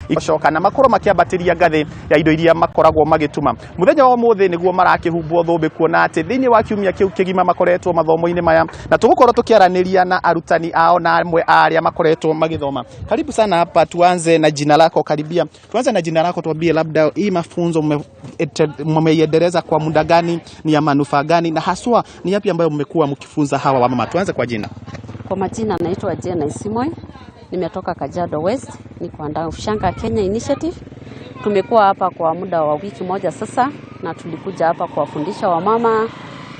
Icoka na makorwo makiambatiria ngathĩ ya indo iria makoragwo magĩtuma. Muthenya wa ũmũthĩ nĩguo marakĩhumbwo thũmbĩ, kuona atĩ thĩinĩ wa kiumia kĩu kĩgima makoretwo mathomo-inĩ maya, na tũgũkorwo tũkĩaranĩria na arutani ao na amwe a arĩa makoretwo magĩthoma. Karibu sana hapa, tuanze na jina lako. Karibia, tuanze na jina lako, tuambie labda hii mafunzo mmeiendeleza kwa muda gani, ni ya manufaa gani, na haswa ni yapi ambayo mmekuwa mkifunza hawa wamama? Tuanze kwa jina. Kwa majina naitwa Jena Isimoi, nimetoka Kajiado West, niko under Ushanga Kenya Initiative. Tumekuwa hapa kwa muda wa wiki moja sasa, na tulikuja hapa kuwafundisha wamama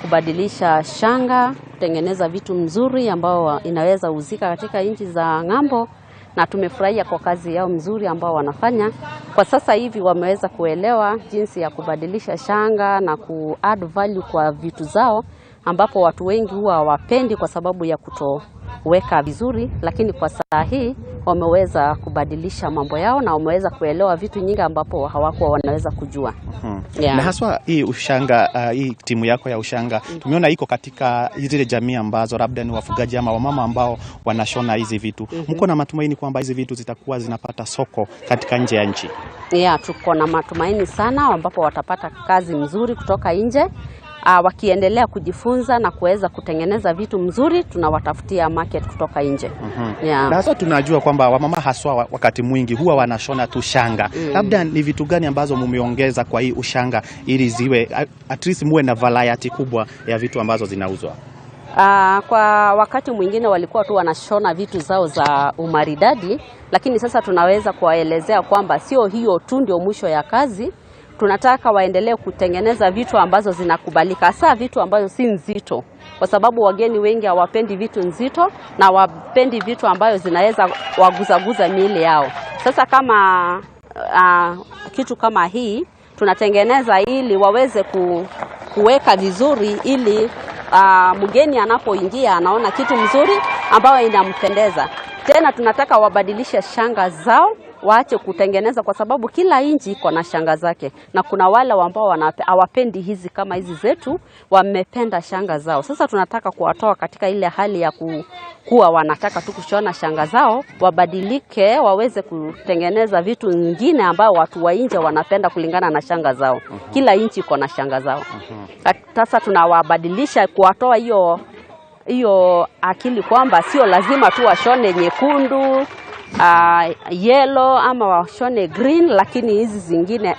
kubadilisha shanga, kutengeneza vitu mzuri ambao inaweza uzika katika nchi za ng'ambo, na tumefurahia kwa kazi yao mzuri ambao wanafanya. Kwa sasa hivi wameweza kuelewa jinsi ya kubadilisha shanga na ku add value kwa vitu zao, ambapo watu wengi huwa hawapendi kwa sababu ya kutoweka vizuri, lakini kwa saa hii wameweza kubadilisha mambo yao na wameweza kuelewa vitu nyingi ambapo hawakuwa wanaweza kujua. Yeah. Na haswa hii ushanga, hii timu yako ya ushanga, tumeona iko katika zile jamii ambazo labda ni wafugaji ama wamama ambao wanashona hizi vitu. Mko na matumaini kwamba hizi vitu zitakuwa zinapata soko katika nje ya nchi? Yeah, tuko na matumaini sana ambapo watapata kazi mzuri kutoka nje. Wakiendelea kujifunza na kuweza kutengeneza vitu mzuri, tunawatafutia market kutoka nje. Yeah. Na haswa tunajua kwamba wamama haswa wakati mwingi huwa wanashona tu shanga. Labda ni vitu gani ambazo mumeongeza kwa hii ushanga ili ziwe at least muwe na variety kubwa ya vitu ambazo zinauzwa? Kwa wakati mwingine walikuwa tu wanashona vitu zao za umaridadi, lakini sasa tunaweza kuwaelezea kwamba sio hiyo tu ndio mwisho ya kazi. Tunataka waendelee kutengeneza vitu ambazo zinakubalika, hasa vitu ambazo si nzito, kwa sababu wageni wengi hawapendi vitu nzito na hawapendi vitu ambayo zinaweza waguzaguza miili yao. Sasa kama kitu kama hii tunatengeneza ili waweze kuweka vizuri ili mgeni anapoingia anaona kitu mzuri ambayo inampendeza. Tena tunataka wabadilishe shanga zao, waache kutengeneza, kwa sababu kila nchi iko na shanga zake, na kuna wale ambao hawapendi hizi kama hizi zetu, wamependa shanga zao. Sasa tunataka kuwatoa katika ile hali ya kuwa wanataka tu kushona shanga zao, wabadilike, waweze kutengeneza vitu nyingine ambao watu wa nje wanapenda kulingana na shanga zao. Kila nchi iko na shanga zao. Sasa tunawabadilisha kuwatoa hiyo akili kwamba sio lazima tu washone nyekundu, yellow ama washone green, lakini hizi zingine,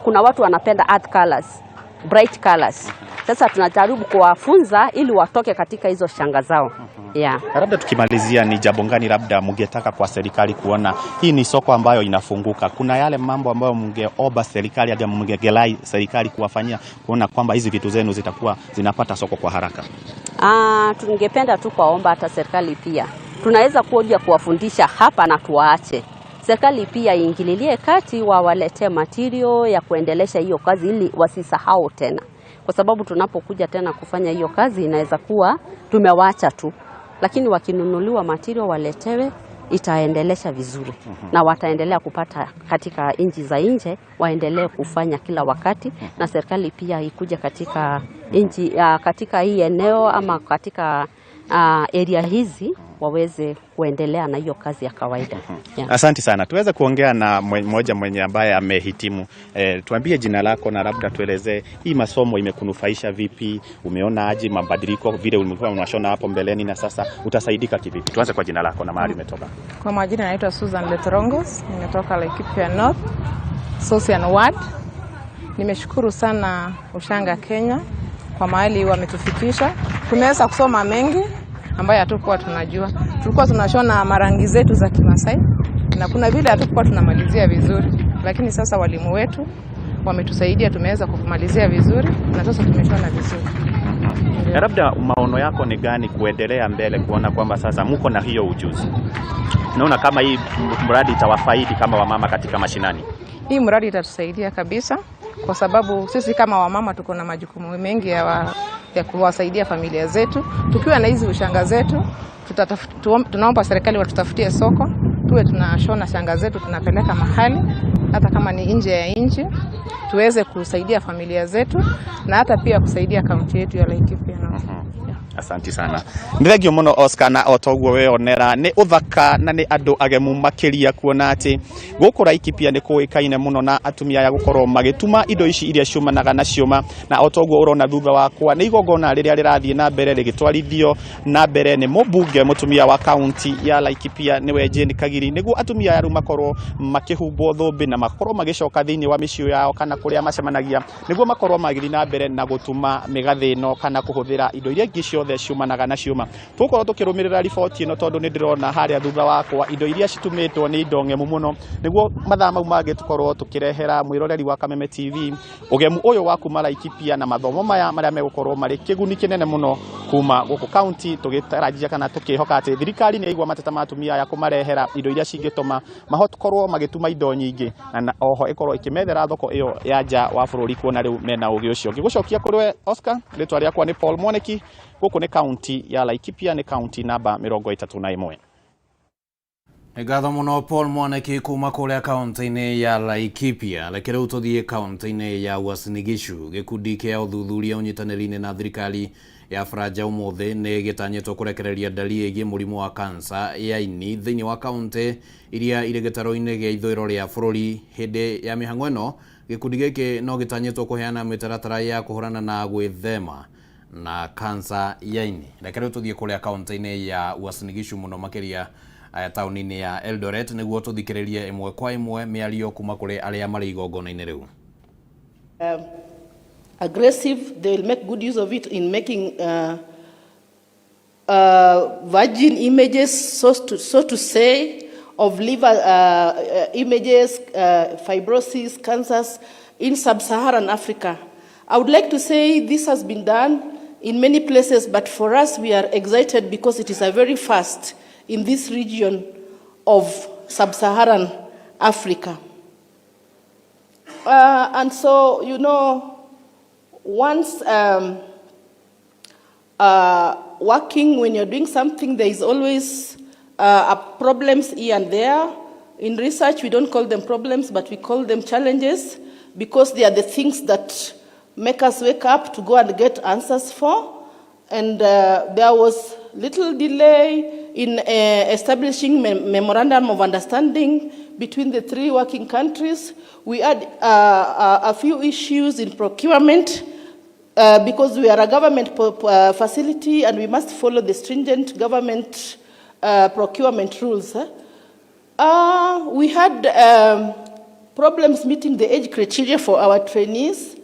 kuna watu wanapenda earth colors, bright colors. Sasa tunajaribu kuwafunza ili watoke katika hizo shanga zao. Yeah. Labda tukimalizia, ni jambo gani labda mngetaka kwa serikali kuona hii ni soko ambayo inafunguka? Kuna yale mambo ambayo mngeomba serikali ama mngegelai serikali kuwafanyia kuona kwamba hizi vitu zenu zitakuwa zinapata soko kwa haraka? Tungependa tu kuwaomba hata serikali pia, tunaweza kuja kuwafundisha hapa na tuwaache. Serikali pia iingililie kati, wawaletee material ya kuendelesha hiyo kazi ili wasisahau tena, kwa sababu tunapokuja tena kufanya hiyo kazi inaweza kuwa tumewacha tu, lakini wakinunuliwa material waletewe, itaendelesha vizuri na wataendelea kupata katika nchi za nje, waendelee kufanya kila wakati, na serikali pia ikuja katika nchi, katika hii eneo ama katika area hizi waweze kuendelea na hiyo kazi ya kawaida. Yeah. Asante sana. Tuweze kuongea na mmoja mwenye ambaye amehitimu. Tuambie jina lako na labda tuelezee hii masomo imekunufaisha vipi, umeona aje mabadiliko vile ulikuwa unashona hapo mbeleni na sasa utasaidika kivipi? Tuanze kwa jina lako na mahali umetoka. Kwa majina naitwa Susan Letrongos, nimetoka Laikipia North, Sosian Ward. Nimeshukuru sana Ushanga Kenya kwa mahali wametufikisha. Tumeweza kusoma mengi ambayo hatukuwa tunajua. Tulikuwa tunashona marangi zetu za Kimasai na kuna vile hatukuwa tunamalizia vizuri, lakini sasa walimu wetu wametusaidia, tumeweza kumalizia vizuri na sasa tumeshona vizuri. Na labda maono yako ni gani kuendelea mbele kuona kwamba sasa mko na hiyo ujuzi? Naona kama hii mradi itawafaidi kama wamama katika mashinani. Hii mradi itatusaidia kabisa kwa sababu sisi kama wamama tuko na majukumu mengi ya kuwasaidia familia zetu. Tukiwa na hizi ushanga zetu, tunaomba serikali watutafutie soko, tuwe tunashona shanga zetu tunapeleka mahali, hata kama ni nje ya nchi, tuweze kusaidia familia zetu na hata pia kusaidia kaunti yetu ya Laikipia North. Yeah. Asanti sana, nĩ thengio mũno Oscar. Na o toguo weyonera nĩ ũthaka na nĩ andũ agemu makĩria, kuona atĩ gũkũ Laikipia nĩ kũĩkaine mũno na atumia aya gũkorwo magĩtuma indo ici iria ciumanaga na ciũma. Na o toguo ũrona thutha wakwa nĩ igongona rĩrĩa rĩrathiĩ na mbere rĩgĩtwarithio na mbere nĩ mũmbunge mũtumia wa kaunti ya Laikipia, nĩwe Jane Kagiri, nĩguo atumia aya rĩu makorwo makĩhumbwo thũmbĩ na makorwo magĩcoka thĩinĩ wa mĩciĩ yao kana kũrĩa macemanagia, nĩguo makorwo magĩthiĩ na mbere na gũtuma mĩgathĩ ĩno kana kũhũthĩra indo iria ingĩ ciothe ciumanaga na ciũma. Tũgũkorwo tũkĩrũmĩrĩra riboti ĩno, tondũ nĩ ndĩrona harĩa thutha wakwa indo iria citumĩtwo nĩ indo ng'emu mũno, nĩguo mathaa mau mangĩ tũkorwo tũkĩrehera mwĩroreri wa Kameme TV ũgemu ũyũ wa kuma Laikipia na mathomo maya marĩa megũkorwo marĩ kĩguni kĩnene mũno kuma gũkũ kaunti, tũgĩtarajia kana tũkĩhoka atĩ thirikari nĩ yaigua mateta ma atumia aya kũmarehera indo iria cingĩtũma mahokorwo magĩtuma indo nyingĩ, na oho ĩkorwo ĩkĩmethera thoko ĩyo ya nja wa bũrũri, kuona rĩu mena ũgĩ ũcio. Ngĩgũcokia kũrĩ we Oscar, rĩtwa rĩakwa nĩ Paul Mwaniki, gũkũ nĩ kaunti ya Laikipia, nĩ kaunti namba 31. Nĩ ngatho mũno Paul Mwaniki kuma kũrĩa kaunti-inĩ ya Laikipia. Reke rĩu tũthiĩ kaunti-inĩ ya Uasin Gishu. Gĩkundi kĩa ũthuthuria ũnyitanĩri-inĩ na thirikari ya Faranja ũmũthĩ nĩ gĩtanyĩtwo kũrekereria ndari ĩgiĩ mũrimũ wa kansa ya ini thĩinĩ wa kaunti iria irĩ gĩtarũ-inĩ gĩa ithũĩro rĩa bũrũri. Hĩndĩ ya mĩhang'o ĩno, gĩkundi gĩkĩ no gĩtanyĩtwo kũheana mĩtaratara ya kũhũrana na gwĩthema na kansa ya ini. Reke rĩu tũthiĩ kũrĩa kaunti-inĩ ya Uasin Gishu, mũno makĩria taũni-inĩ ya Eldoret, nĩguo tũthikĩrĩrie ĩmwe kwa ĩmwe mĩario kuma kũrĩ arĩa marĩ igongona-inĩ rĩu. Aggressive, they will make good use of it in making virgin images, so to say, of liver images, fibrosis, cancers in sub-Saharan Africa. I would like to say this has been done in many places, but for us, we are excited because it is a very first in this region of sub-Saharan Africa. And so, once working, when you're doing something, there is always problems here and there. In research, we don't call them problems, but we call them challenges because they are the things that make us wake up to go and get answers for. And there was little delay in establishing memorandum of understanding between the three working countries. We had a few issues in procurement because we are a government facility and we must follow the stringent government procurement rules, eh? We had problems meeting the age criteria for our trainees.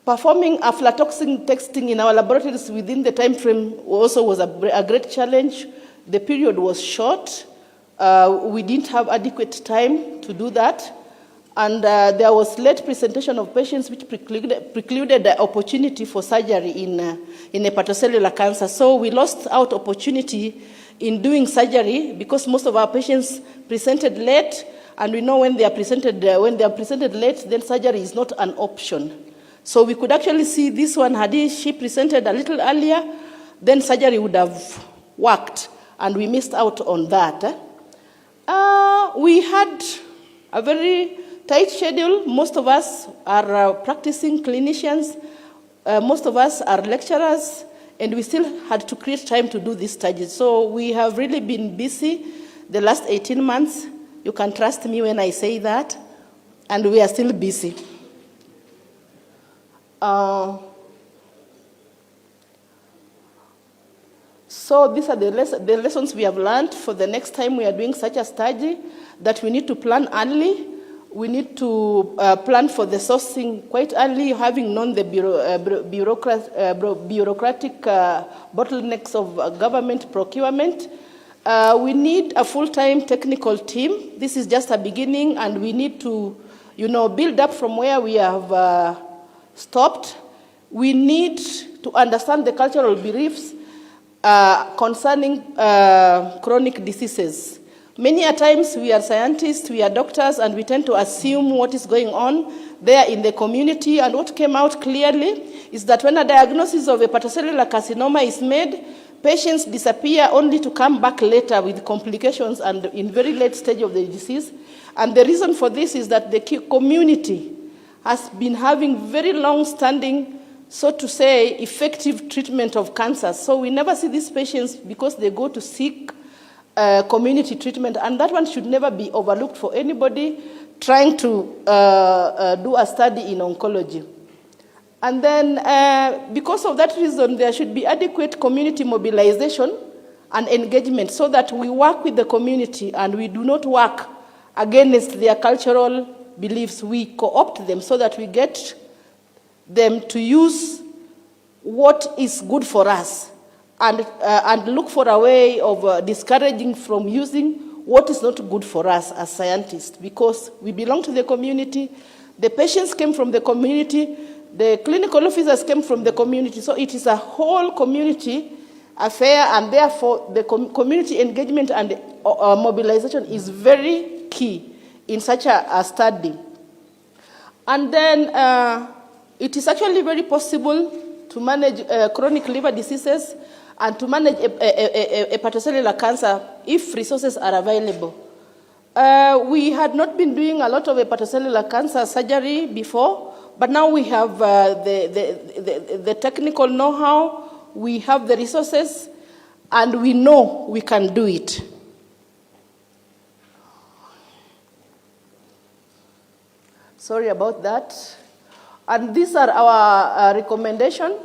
Performing aflatoxin testing in our laboratories within the time frame also was a great challenge. The period was short. We didn't have adequate time to do that. And there was late presentation of patients, which precluded the opportunity for surgery in hepatocellular cancer. So we lost out opportunity in doing surgery because most of our patients presented late, and we know when they are presented late, then surgery is not an option. So we could actually see this one, had she presented a little earlier, then surgery would have worked, and we missed out on that, eh? We had a very tight schedule. Most of us are practicing clinicians. Most of us are lecturers, and we still had to create time to do these studies. So we have really been busy the last 18 months. You can trust me when I say that, and we are still busy. So these are the lessons we have learned for the next time we are doing such a study, that we need to plan early. We need to plan for the sourcing quite early, having known the bureaucratic bottlenecks of government procurement. We need a full-time technical team. This is just a beginning, and we need to build up from where we have stopped. We need to understand the cultural beliefs concerning chronic diseases. Many a times we are scientists, we are doctors, and we tend to assume what is going on there in the community. And what came out clearly is that when a diagnosis of hepatocellular carcinoma is made, patients disappear only to come back later with complications and in very late stage of the disease. And the reason for this is that the community has been having very long-standing so to say, effective treatment of cancer. So we never see these patients because they go to seek community treatment, and that one should never be overlooked for anybody trying to do a study in oncology. And then, because of that reason, there should be adequate community mobilization and engagement so that we work with the community and we do not work against their cultural beliefs. We co-opt them so that we get them to use what is good for us and look for a way of discouraging from using what is not good for us as scientists, because we belong to the community, the patients came from the community, the clinical officers came from the community, so it is a whole community affair, and therefore the community engagement and mobilization is very key in such a study. And then it is actually very possible to manage chronic liver diseases and to manage a hepatocellular cancer if resources are available. We had not been doing a lot of hepatocellular cancer surgery before, but now we have the technical know-how, we have the resources, and we know we can do it. Sorry about that. And these are our recommendation.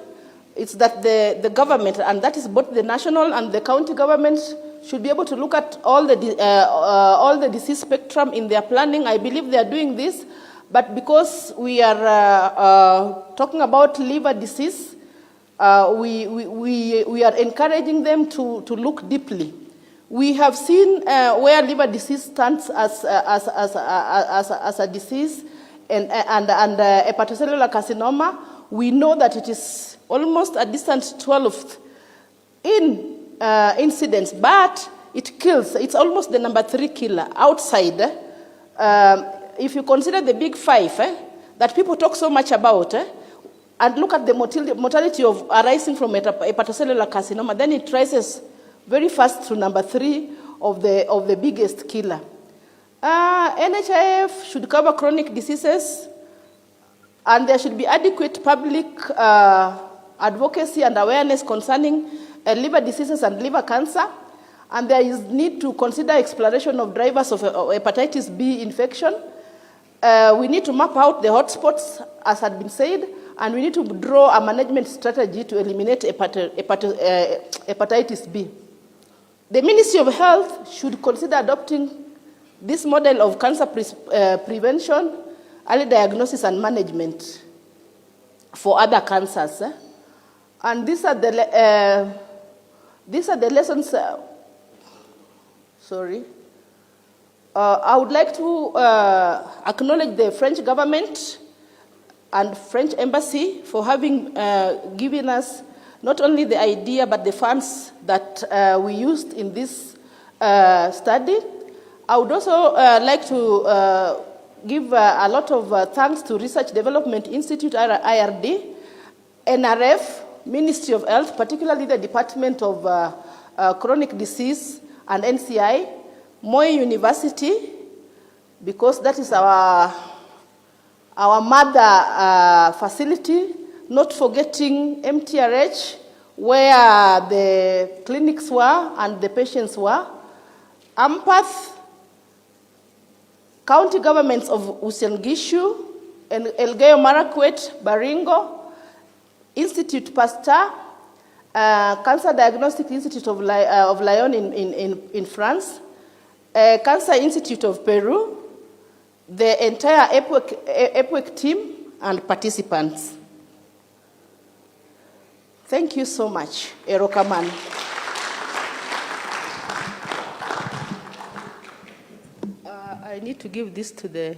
It's that the government, and that is both the national and the county government, should be able to look at all the disease spectrum in their planning. I believe they are doing this, but because we are talking about liver disease, we are encouraging them to look deeply. We have seen where liver disease stands as a disease and hepatocellular carcinoma. We know that it is almost a distant 12th in incidence, but it kills. It's almost the number 3 killer outside. If you consider the big 5 that people talk so much about, and look at the mortality of arising from hepatocellular carcinoma, then it rises very fast to number 3 of the biggest killer. NHIF should cover chronic diseases, and there should be adequate public advocacy and awareness concerning liver diseases and liver cancer. And there is need to consider exploration of drivers of hepatitis B infection. We need to map out the hotspots, as had been said, and we need to draw a management strategy to eliminate hepatitis B. The Ministry of Health should consider adopting this model of cancer prevention, early diagnosis and management for other cancers. And these are the lessons. Sorry. I would like to acknowledge the French government and French embassy for having given us not only the idea but the funds that we used in this study. I would also like to give a lot of thanks to Research Development Institute, IRD, NRF, Ministry of Health, particularly the Department of Chronic Disease and NCI, Moi University, because that is our mother facility, not forgetting MTRH, where the clinics were and the patients were, AMPATH, county governments of Uasin Gishu, and Elgeyo Marakwet, Baringo, Institute Pasteur, Cancer Diagnostic Institute of Lyon in France, Cancer Institute of Peru, the entire EPWEC team and participants. Thank you so much, Erokaman. I need to give this to the...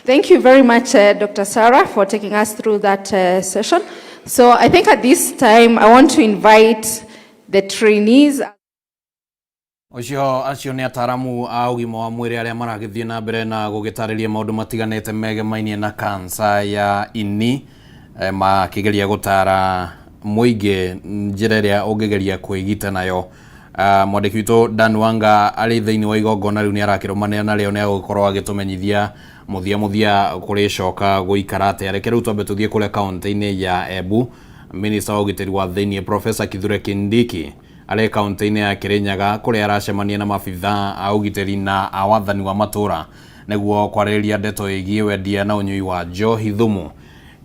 Thank you very much, Doctor Sarah, for taking us through that session. So I think at this time, I want to invite the trainees. Ucio acio nĩ ataramu a ũgima wa mwĩrĩ arĩa maragĩthiĩ na mbere na gũgĩtarĩria maũndũ matiganĩte megemainie na kansa ya ini, makĩgeria gũtara mũingĩ njĩra ĩrĩa ũngĩgeria kwĩgita nayo. Mwandĩki witũ Dan Wanga arĩ thĩinĩ wa igongona rĩu nĩ arakĩrũmanĩra narĩo, nĩ agũkorwo agĩtũmenyithia mũthia mũthia kũrĩcoka gũikara atĩa. Reke rĩu twambe tũthiĩ kũrĩa kaũntĩ-inĩ ya Embu. Minista wa ũgitĩri wa thĩinĩ Professor Kithure Kindiki arĩ kaũntĩ-inĩ ya Kirinyaga kũrĩa aracemania na mabithaa a ũgitĩri na a wathani wa matũra nĩguo kwarĩrĩria ndeto ĩgiĩ wendia na ũnyui wa njohi thumu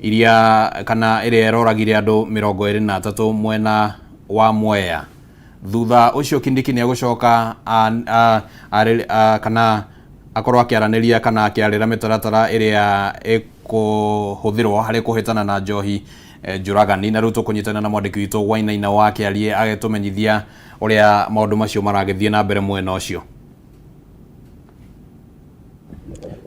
iria kana ĩrĩa ĩroragire andũ 23 mwena wa Mwea. Thutha ũcio Kindiki nĩ egũcoka kana akorwo akĩaranĩria kana akĩarĩra mĩtaratara ĩrĩa ĩkũhũthĩrwo harĩ kũhĩtana na njohi njũragani. Na rĩu tũkũnyitana na mwandĩki witũ Wainaina wa Kĩarie agĩtũmenyithia ũrĩa maũndũ macio maragĩthiĩ na mbere mwena ũcio.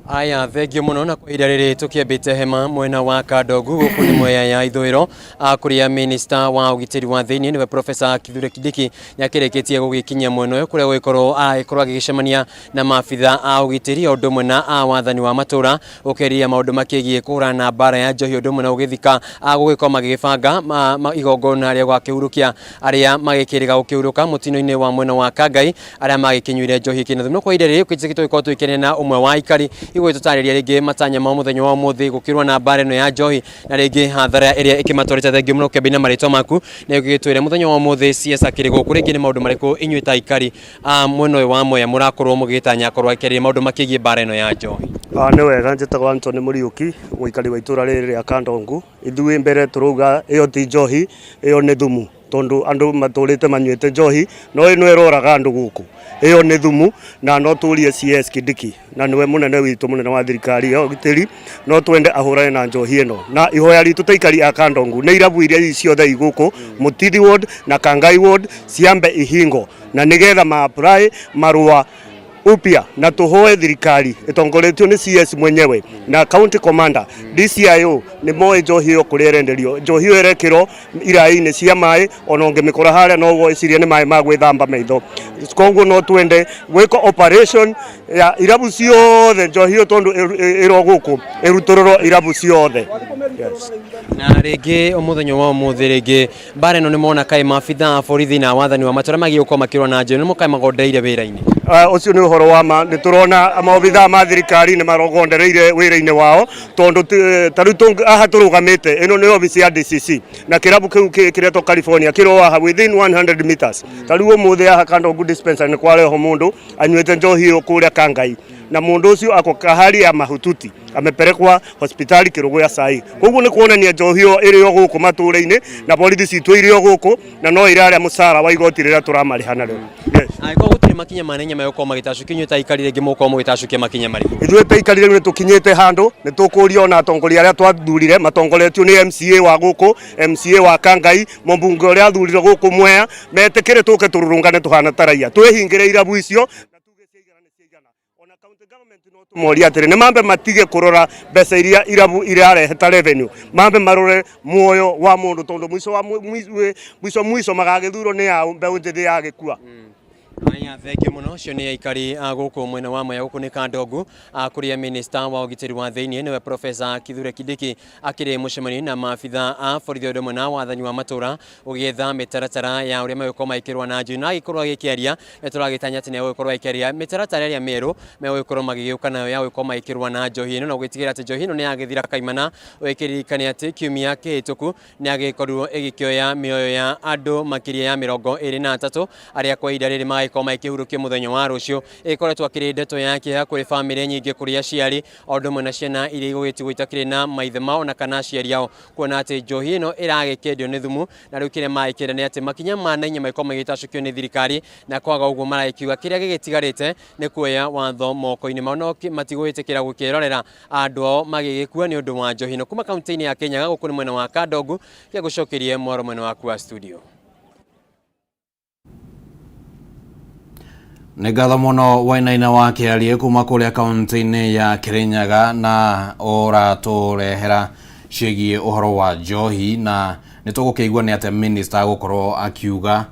Aya, thengio mũno. Na kwa ihinda rĩrĩ tũkĩambĩte hema mwena wa Kandogu gũkũ nĩ Mwea ya ithũĩro, kũrĩa minista wa ũgitĩri wa thĩinĩ nĩwe Professor Kithure Kindiki nĩakĩrĩkĩtie gũgĩkinyia mwena ũyũ kũrĩa gũgĩkorwo agĩkorwo agĩgĩcemania na maabitha a ũgitĩri o ũndũ ũmwe na a wathani wa matũra gũkĩaria maũndũ makĩgiĩ kũhũrana na mbara ya njohi, ũndũ ũmwe na gũgĩthika gũgĩkorwo magĩgĩbanga igongona rĩa gwakĩhurũkia arĩa magĩkĩrĩga gũkĩhurũka mũtino-inĩ wa mwena wa Kangai arĩa magĩkĩnyuire njohi kĩna thumu. Kwa ihinda rĩrĩ tũgĩkorwo tũgĩkenia na ũmwe wa aikari igũgĩtũtarĩria rĩngĩ matanya ma mũthenya wa ũmũthĩ gũkĩrũa na mbara ĩno ya njohi na rĩngĩ hathara ĩrĩa ĩkĩmatwarĩte. Thengio mũno kĩambia na marĩtwa maku na ũgĩgĩtwĩre mũthenya wa ũmũthĩ CS akĩrĩ gũkũ, rĩngĩ nĩ maũndũ marĩkũ inyuĩ ta aikari a mwena ũyũ wa Mwea mũrakorwo mũgĩtanya akorwo akĩarĩria maũndũ makĩgiĩ mbara ĩno ya njohi? Nĩ wega, njĩtagwo Anthony Mũriũki, mũikari wa itũra rĩrĩ rĩa Kandongu. Ithuĩ mbere tũrauga ĩyo ti njohi, ĩyo nĩ thumu, tondu andu matũrĩte manyuĩte njohi, no ĩno ĩroraga andũ gũkũ, ĩyo nĩ thumu. Na no tũrie CS Kindiki, na nĩwe mũnene witũ, mũnene wa thirikari ya ũgitĩri, no twende ahũrane na njohi ĩno. Na ihoya ritũ ta aikari a Kandongu nĩ irabu iria ciothe i gũkũ Mutithi Ward na Kangai Ward ciambe ihingo na nĩgetha ma apply marũa upya, na tuhoe thirikari ĩtongoretio nĩ CS mwenyewe na county commander DCIO nĩ moĩ njohi ĩyo kũrĩa ĩrenderio. Njohi ĩyo ĩrekĩrwo iraĩ-inĩ cia maĩ, ona ũngĩmĩkora harĩa no wĩcirie nĩ maĩ ma gwĩthamba maitho. Koguo no twende gwĩka operation ya irabu ciothe, njohi ĩyo tondũ ĩro gũkũ ĩrutũrũrwo irabu ciothe, yes. Na rĩngĩ mũthenya wa ũmũthĩ rĩngĩ mbara ĩno nĩ mona kaĩ maabitha a borithi na wathani wa matũra magiĩ gũkorwo makĩrũa na njohi nĩ mũkaĩ magondereire wĩra-inĩ? Ũcio nĩ ũhoro wa ma. Nĩ tũrona maobithaa ma thirikari nĩ marogondereire wĩra-inĩ wao, tondũ ta rĩu haha tũrũgamĩte ĩno nĩ obici ya DCC na kĩrabu kĩu kĩretwo California kĩro haha within 100 meters. Ta rĩu ũmũthĩ haha Kandongu dispensary nĩ kwarehwo mũndũ anyuĩte njohi ĩyo kũrĩa Kangai, na mũndũ ũcio ako hali ya mahututi, amepelekwa hospitali Kĩrũgũya sai. Koguo nĩ kuonania njohi ĩyo ĩrĩ o gũkũ matũũra-inĩ na borithi citũ irĩ o gũkũ na no iraria mũcara wa igoti rĩrĩa tũramarĩha narĩo, yes. Angĩkorwo gũtirĩ makinya ma naihenya megũkorwo magĩtacũkio, inyuĩ ta aikari rĩngĩ mũgũkorwo mũgĩtacũkia makinya marĩkũ? Ithuĩ ta aikari rĩu nĩ tũkinyĩte handũ nĩ tũkũria ona atongoria arĩa twathurire matongoretio nĩ MCA wa gũkũ, MCA wa Kangai, mũmbunge ũrĩa athurirwo gũkũ Mwea, metĩkĩre tũke tũrũrũngane tũhana ta raia, twĩhingĩre irabu icio na tuge ciaigana nĩ ciaigana. Ona county government no tũmorie atĩrĩ, nĩ mambe matige kũrora mbeca iria irabu irarehe ta revenue, mambe marore muoyo wa mũndũ, tondũ mũico wa mũico mũico magagĩthurwo nĩ ao mbeũ njĩthĩ yagĩkua. Aya, thengio mũno. Ũcio nĩ aikari a gũkũ mwena wa Mwea, gũkũ nĩ Kandongu, kũrĩa minista wa ũgitĩri wa thĩinĩ nĩwe Professor Kithure Kindiki akĩrĩ mũcemanio na maabitha a borithi ũndũ ũmwe na wathani wa matũra ũgĩetha mĩtaratara ya ũrĩa megũkorwo magĩkĩrũa na njui. Na agĩkorwo agĩkĩaria nĩ tũragĩtanya atĩ nĩ egũgĩkorwo agĩkĩaria mĩtaratara ĩrĩa mĩerũ megũgĩkorwo magĩgĩũka nayo ya gũgĩkorwo magĩkĩrũa na njohi ĩno na gũgĩtigĩrĩra atĩ njohi ĩno nĩ yagĩthira kaimana, ũgĩkĩririkania atĩ kiumia kĩhĩtũku nĩ agĩkorirwo ĩgĩkĩoya mĩoyo ya andũ makĩria ya 23 arĩa kwa ihinda rĩrĩ magagĩkorwo magĩkĩhurũkio mũthenya wa rũciũ. Ĩkoretwo akĩrĩ ndeto ya kĩeha kũrĩ bamĩrĩ nyingĩ, kũrĩ aciari o ũndũ ũmwe na ciana iria igũgĩtigwo itakĩrĩ na maithe mao na kana aciari ao, kuona atĩ njohi ĩno ĩragĩkĩendio nĩ thumu. Na rĩu kĩrĩa magĩkĩenda nĩ atĩ makinya ma naihenya magĩkorwo magĩtacũkio nĩ thirikari, na kwaga ũguo maragĩkiuga kĩrĩa gĩgĩtigarĩte nĩ kuoya watho moko-inĩ mao, no matigũgĩtĩkĩra gũkĩrorera andũ ao magĩgĩkua nĩ ũndũ wa njohi ĩno. Kuma kaunti-inĩ ya Kĩrĩnyaga, gũkũ nĩ mwena wa Kandongu, kĩa gũcokerie mwaro mwena waku wa studio. Nĩ ngatho mũno Wainaina wa Kĩarie kuma kũrĩa kaunti-inĩ ya Kĩrĩnyaga na ũratũrehera ciĩgiĩ ũhoro wa njohi, na nĩ tũgũkĩigua nĩ atĩa minister agũkorwo akiuga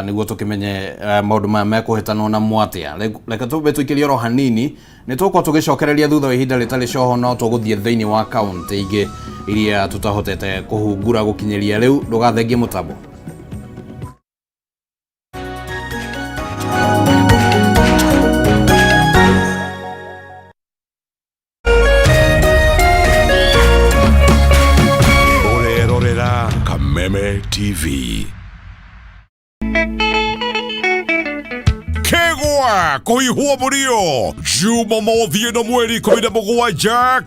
nĩguo tũkĩmenye maũndũ maya mekũhĩtanwo namo atĩa. Reke tũmbe tũikĩrie oro hanini, nĩ tũgũkorwo tũgĩcokereria thutha wa ihinda rĩtarĩ coho, no tũgũthiĩ thĩinĩ wa kaunti ingĩ iria tũtahotete kũhungura gũkinyĩria rĩu. Ndũgathengie mũtambo. Kameme TV. Kegwa kuihwo murio Jumamothi ĩno mweri 17.